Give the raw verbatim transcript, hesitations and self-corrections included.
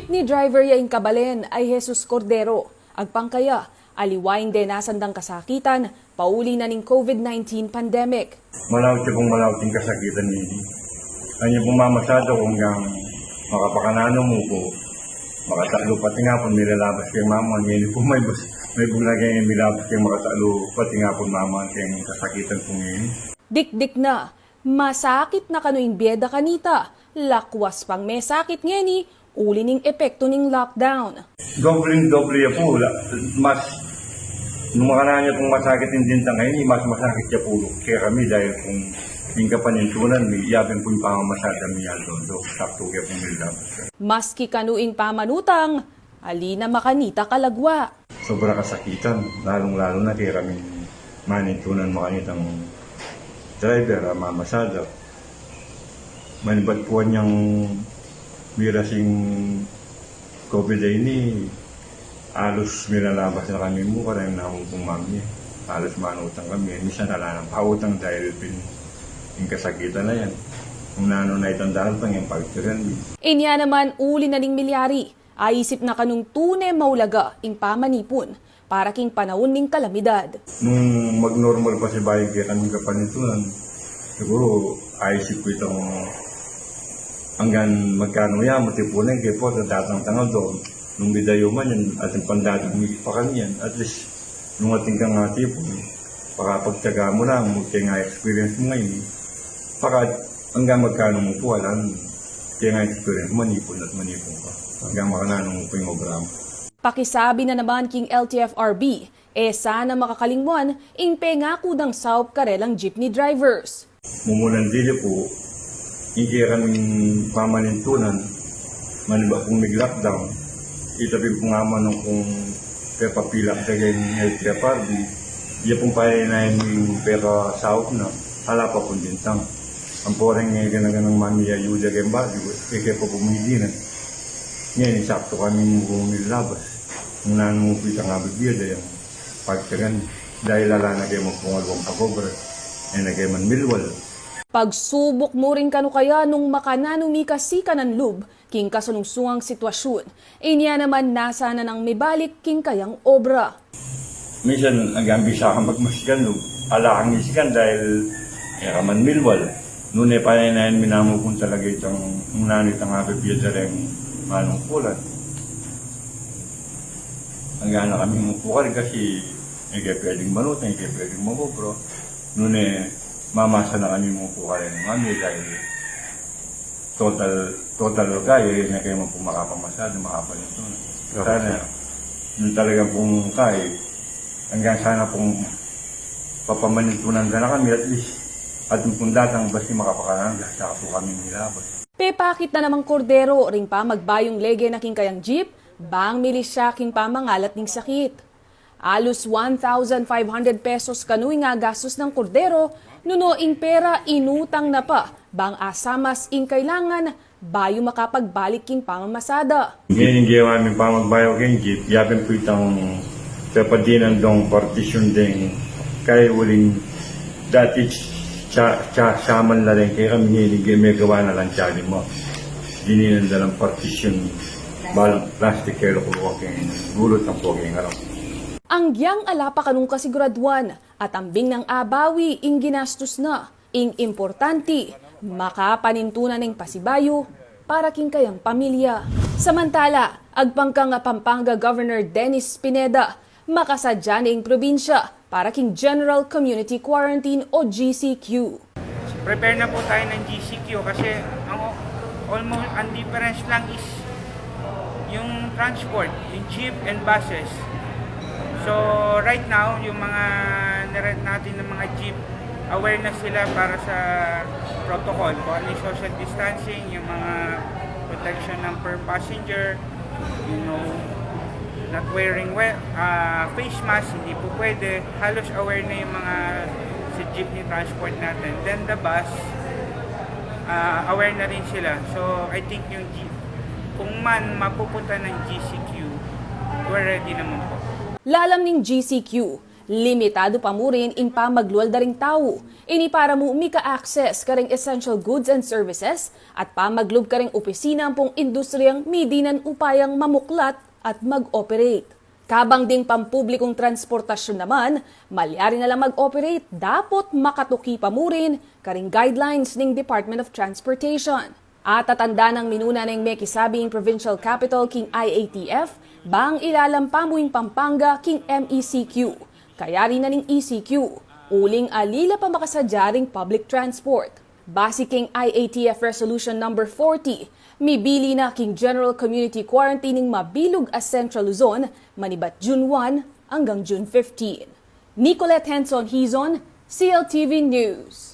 Ni driver ya ing kabalen a i Jesus Cordero. Agpang kaya, aliwa ing denasan dang kasakitan pauli na ning COVID nineteen pandemic. Malaut ya pung malaut ing kasakitan ini. Anya pung mamasada ku, anggang makapakananu mu ku, makataglu pati nga pung milalabas keng mama, ngeni pung maybus, maybus na keng milabas keng makataglu pati nga pung mama keng kasakitan pung ini. Dikdik na, masakit na kanu ing bie da kanita, lakwas pang mesakit ngeni, uli ning epektu ning lockdown. Dobling-doble ya pu, la, mas, nung makananu ya pung masakit ing dintang ini, mas masakit ya pu kekami dahil pung ing kapanintunan mi, yapin pung pamamasada mi aldo-aldo, saktu ke pung milabas. Maski kanu ing pamanutang, ali na makanita kalagwa. Sobra kasakitan, lalung-lalu na kekaming manintunan makanitang driver a mamasada. Manibat pu anyang miras ing COVID a ini, alus milalabas na kami mu, kareng namu pung mami. Alus manutang kami, minsan ala nang pautang dahil pin ing kasakitan a yan. Kung nanu na itang daratang, ing pagtiran mi. Inya naman uli na ning milyari. Aisip na kanung tune maulaga ing pamanipun para king panaun ning kalamidad. Nung mag-normal pa sibayu ing kekaming kapanintunan, siguru aisip ku itang anggang magkanu ya mu tipunan ke pu datang tang aldo. Nung midayu man yan, atin pang dadagmik pa kanyan. At least, nung atin kang atipun, pakapagtiyaga mu lang, mu keng experience mu ngeni, paka anggang magkanu mu pu, alam, keng experience, manipun at manipun ka. Anggang makananu mu pu ing obra mu. Pakisabi na naman king L T F R B, e sana makakalingwan ing pengaku dang saup karelang jeepney drivers. Mumunan dili pu, ing kekaming pamanintunan, manibat pung mig-lockdown, ita pin pung amanung kung pepapilak da keng L T F R B, iya pung panaynayan ming pekasaup na, ala pa pung dintang. Ampo reng e gana-ganang mamiyayu da keng Baguio, e ke pa pung midinan. Ngeni, saktu kami mu pung milabas. Nung nanu mu pu itang abibie da yang pagtiran, dahil ala na ke man pung alwang pag-obra, e na ke man milwal. Pagsubuk mu rin kanu kaya nung makananu mi kasikanan lub king kasalungsungang sitwasyun. Inya naman nasa na nang mibalik king kayang obra. Minsan, anggang bisa kang magmasikan lub, ala kang isikan dahil e ka man milwal. Nune panaynayan mi namu pung talaga itang, nung nanu itang abibie da reng manungkulan. Anggang na kami mu pu karin kasi e ke pwedeng manutang, e ke pwedeng mag-obra. Nune mamasa na kami mu pu karin, mami, dahil total, total kaya, e na ke man pu makapamasada, makapanintunan. Okay. Sana, nung talagang pung kaya, anggang sana pung papamanintunan da na kami, at least, atin pung datang, basti makapakananu, saktu kami milabas. Pepakit na namang Cordero ring pamagbayung lege na king kayang jeep, bang milisya king pamangalat ning sakit. Alus one thousand five hundred pesos kanu ing agastus nang Cordero, nunu ing pera inutang na pa, bang asamas ing kailangan, bayu makapagbalik king pamamasada. Ngeni ing gewa ming pamagbayu keng jeep, yapin pu itang pepadinan dong partisyun deng kaya uling dati tsa-, tsa-, saman la rin kekami, ngeni ge-, megawa na lang tsa lima. Dininan da lang partisyun, balang plastik kaya lukulukan keng gulut ampo keng arap. Anggyang ala pa kanung kasiguraduan, at ambing nang abawi ing ginastus na, ing importante, makapanintunan neng pasibayu para king kayang pamilya. Samantala, agpang kang Pampanga Governor Dennis Pineda, makasadya na ing probinsya para king General Community Quarantine o G C Q. Prepare na po tayo ng G C Q kasi ang, almost, ang difference lang is yung transport, yung jeep and buses. So, right now, yung mga nirent natin ng mga jeep, aware na sila para sa protocol, kung ano yung social distancing, yung mga protection ng per passenger, you know, not wearing we-, ah, face mask, hindi po pwede. Halos aware na yung mga sa jeepney transport natin. Then the bus, ah, aware na rin sila. So, I think yung G-, kung man mapupunta ng G C Q, we're ready naman po. Lalam ning G C Q, Limitadu pa murin ing pamaglual da ring tau. Ini para mu mika-access karing essential goods and services at pamaglub karing opisina ampong industriyang midinan upayang mamuklat at mag-operate. Kabang ding pampublikong transportasyun naman, malyari na lang mag-operate dapot makatuki pa murin karing guidelines ning Department of Transportation. At tatanda nang minuna neng mekisabi ing provincial capital king I A T F, bang ilalampa mu ing Pampanga king M E C Q. Kayari na ning E C Q, uling ali la pa makasadya ring public transport. Base king I A T F Resolution Number forty, mibili na king general community quarantine ing mabilug a Central Luzon manibat June one anggang June fifteen. Nicolette Henson Hizon, C L T V News.